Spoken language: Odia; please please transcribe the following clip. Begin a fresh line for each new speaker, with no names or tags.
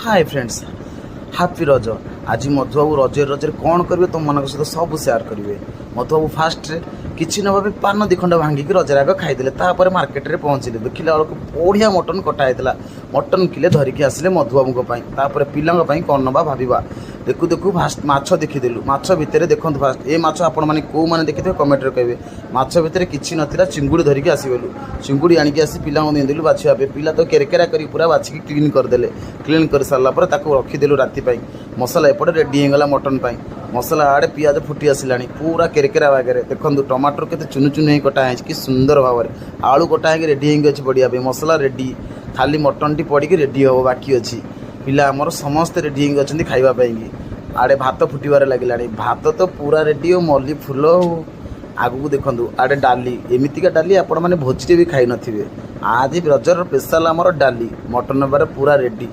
ହାଏ ଫ୍ରେଣ୍ଡସ୍, ହାପି ରଜ। ଆଜି ମଧୁବାବୁ ରଜରେ କ'ଣ କରିବେ, ତୁମମାନଙ୍କ ସହିତ ସବୁ ସେୟାର କରିବେ। ମଧୁବାବୁ ଫାଷ୍ଟରେ କିଛି ନ ଭାବି ପାନ 2 ଖଣ୍ଡ ଭାଙ୍ଗିକି ରଜରେ ଆଗ ଖାଇଦେଲେ। ତାପରେ ମାର୍କେଟରେ ପହଞ୍ଚିଲେ। ଦେଖିଲା ବେଳକୁ ବଢ଼ିଆ ମଟନ୍ କଟା ହେଇଥିଲା। ମଟନ୍ କିଲେ ଧରିକି ଆସିଲେ ମଧୁବାବୁଙ୍କ ପାଇଁ। ତାପରେ ପିଲାଙ୍କ ପାଇଁ କ'ଣ ନେବା ଭାବିବା। ଦେଖୁ ଦେଖୁ ଫାଷ୍ଟ ମାଛ ଦେଖିଦେଲୁ। ମାଛ ଭିତରେ ଦେଖନ୍ତୁ ଫାଷ୍ଟ, ଏ ମାଛ ଆପଣମାନେ କେଉଁମାନେ ଦେଖିଥିବେ, କମେଣ୍ଟରେ କହିବେ। ମାଛ ଭିତରେ କିଛି ନଥିଲା। ଚିଙ୍ଗୁଡ଼ି ଧରିକି ଆସିଗଲୁ। ଚିଙ୍ଗୁଡ଼ି ଆଣିକି ଆସି ପିଲାଙ୍କୁ ଦେଇଦେଲୁ ବାଛିବା ପାଇଁ। ପିଲା ତ କେରକେରା କରି ପୁରା ବାଛିକି କ୍ଲିନ୍ କରିଦେଲେ। କ୍ଲିନ୍ କରି ସାରିଲା ପରେ ତାକୁ ରଖିଦେଲୁ ରାତି ପାଇଁ। ମସଲା ଏପଟେ ରେଡ଼ି ହେଇଗଲା ମଟନ୍ ପାଇଁ। ମସଲା ଆଡ଼େ ପିଆଜ ଫୁଟି ଆସିଲାଣି ପୁରା କେରକେରା ବାଗରେ। ଦେଖନ୍ତୁ, ଟମାଟର କେତେ ଚୁନୁ ଚୁନୁ ହେଇ କଟା ହେଇଛି, କି ସୁନ୍ଦର ଭାବରେ। ଆଳୁ କଟା ହେଇକି ରେଡ଼ି ହେଇକି ଅଛି ପଡ଼ିବା ପାଇଁ। ମସଲା ରେଡ଼ି, ଖାଲି ମଟନ୍ଟି ପଡ଼ିକି ରେଡ଼ି ହେବ ବାକି ଅଛି। ପିଲା ଆମର ସମସ୍ତେ ରେଡ଼ି ହେଇକି ଅଛନ୍ତି ଖାଇବା ପାଇଁକି। ଆଡ଼େ ଭାତ ଫୁଟିବାରେ ଲାଗିଲାଣି। ଭାତ ତ ପୁରା ରେଡ଼ି ଆଉ ମଲ୍ଲି ଫୁଲ। ଆଉ ଆଗକୁ ଦେଖନ୍ତୁ, ଆଡ଼େ ଡାଲି। ଏମିତିକା ଡାଲି ଆପଣମାନେ ଭୋଜିରେ ବି ଖାଇନଥିବେ। ଆଜି ରଜର ସ୍ପେଶାଲ ଆମର ଡାଲି। ମଟନ୍ ହେବାରେ ପୁରା ରେଡ଼ି।